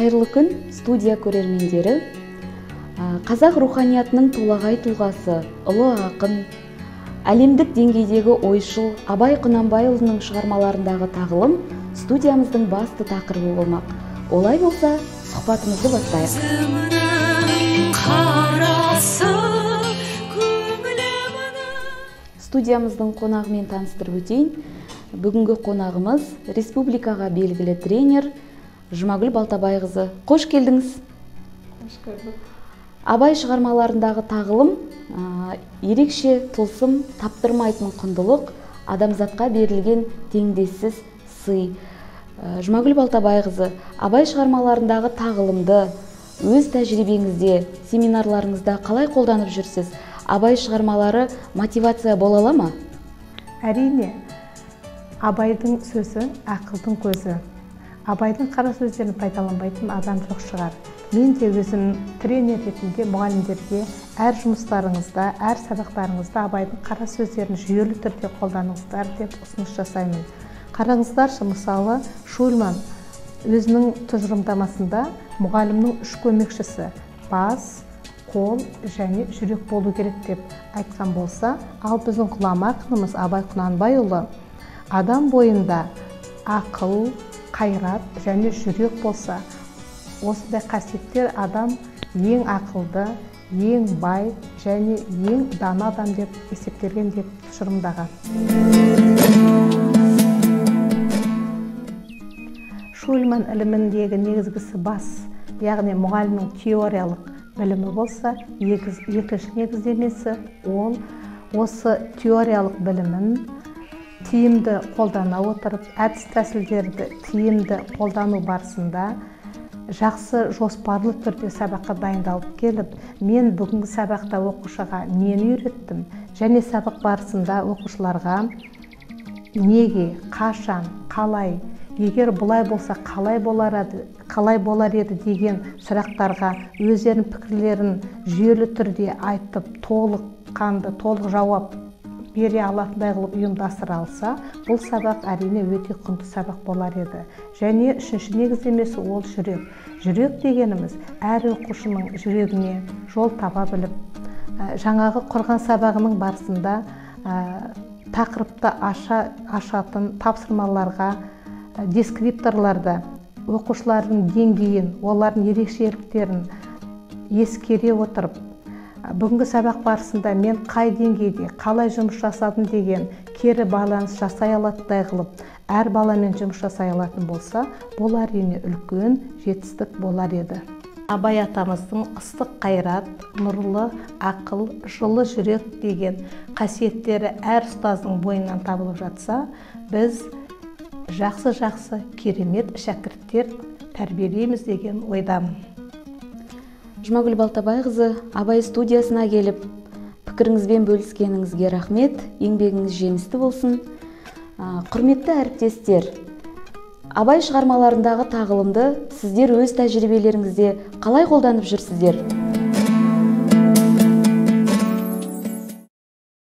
Қайырлы күн, студия көрермендері. Қазақ руханиятының толағай тұлғасы, ұлы ақын, әлемдік деңгейдегі ойшыл Абай Құнанбайұлының шығармаларындағы тағылым студиямыздың басты тақырыбы болмақ. Олай болса, сұхбатымызды бастайық. Студиямыздың қонағымен таныстырып өтейін. Бүгінгі қонағымыз республикаға белгілі тренер Жұмагүл Балтабайқызы. Қош келдіңіз. Қош көрдік. Абай шығармаларындағы тағылым ерекше тылсым, таптырмайтын құндылық, адамзатқа берілген теңдессіз сый. Жұмагүл Балтабайқызы, Абай шығармаларындағы тағылымды өз тәжірибеңізде, семинарларыңызда қалай қолданып жүрсіз? Абай шығармалары мотивация бола ала ма? Әрине, Абайдың сөзі ақылдың көзі. Абайдың қара сөздерін пайдаланбайтын адам жоқ шығар. Мен де өзім тренер ретінде мұғалімдерге әр жұмыстарыңызда, әр сабақтарыңызда Абайдың қара сөздерін жүйелі түрде қолданыңыздар деп ұсыныс жасаймын. Қараңыздаршы, мысалы, Шульман өзінің тұжырымдамасында мұғалімнің үш көмекшісі бас, қол және жүрек болу керек деп айтқан болса, ал біздің ғұлама ақынымыз Абай Құнанбайұлы адам бойында ақыл, қайрат және жүрек болса, осындай қасиеттер адам ең ақылды, ең бай және ең дана адам деп есептелген деп тұжырымдаған. Шульман іліміндегі негізгісі бас, яғни мұғалімнің теориялық білімі болса, екінші негіздемесі ол осы теориялық білімін тиімді қолдана отырып, әдіс тәсілдерді тиімді қолдану барысында жақсы жоспарлы түрде сабаққа дайындалып келіп, мен бүгінгі сабақта оқушыға нені үйреттім және сабақ барысында оқушыларға неге, қашан, қалай, егер бұлай болса қалай болар еді деген сұрақтарға өздерінің пікірлерін жүйелі түрде айтып, толыққанды, толық жауап бере алатындай қылып ұйымдастыра алса, бұл сабақ әрине өте құнды сабақ болар еді. Және үшінші негіздемесі ол жүрек. Жүрек дегеніміз әр оқушының жүрегіне жол таба біліп, жаңағы құрған сабағының барысында тақырыпты ашатын тапсырмаларға, дескрипторларды, оқушылардың деңгейін, олардың ерекшеліктерін ескере отырып, бүгінгі сабақ барысында мен қай деңгейде, қалай жұмыс жасадым деген кері байланыс жасай алатындай қылып, әр баламен жұмыс жасай алатын болса, бұл әрине үлкен жетістік болар еді. Абай атамыздың ыстық қайрат, нұрлы ақыл, жылы жүрек деген қасиеттері әр ұстаздың бойынан табылып жатса, біз жақсы-жақсы керемет шәкірттер тәрбиелейміз деген ойдамын. Жұмагүл Балтабайқызы, Абай студиясына келіп, пікіріңізбен бөліскеніңізге рахмет, еңбегіңіз жемісті болсын. Құрметті әріптестер, Абай шығармаларындағы тағылымды сіздер өз тәжірибелеріңізде қалай қолданып жүрсіздер?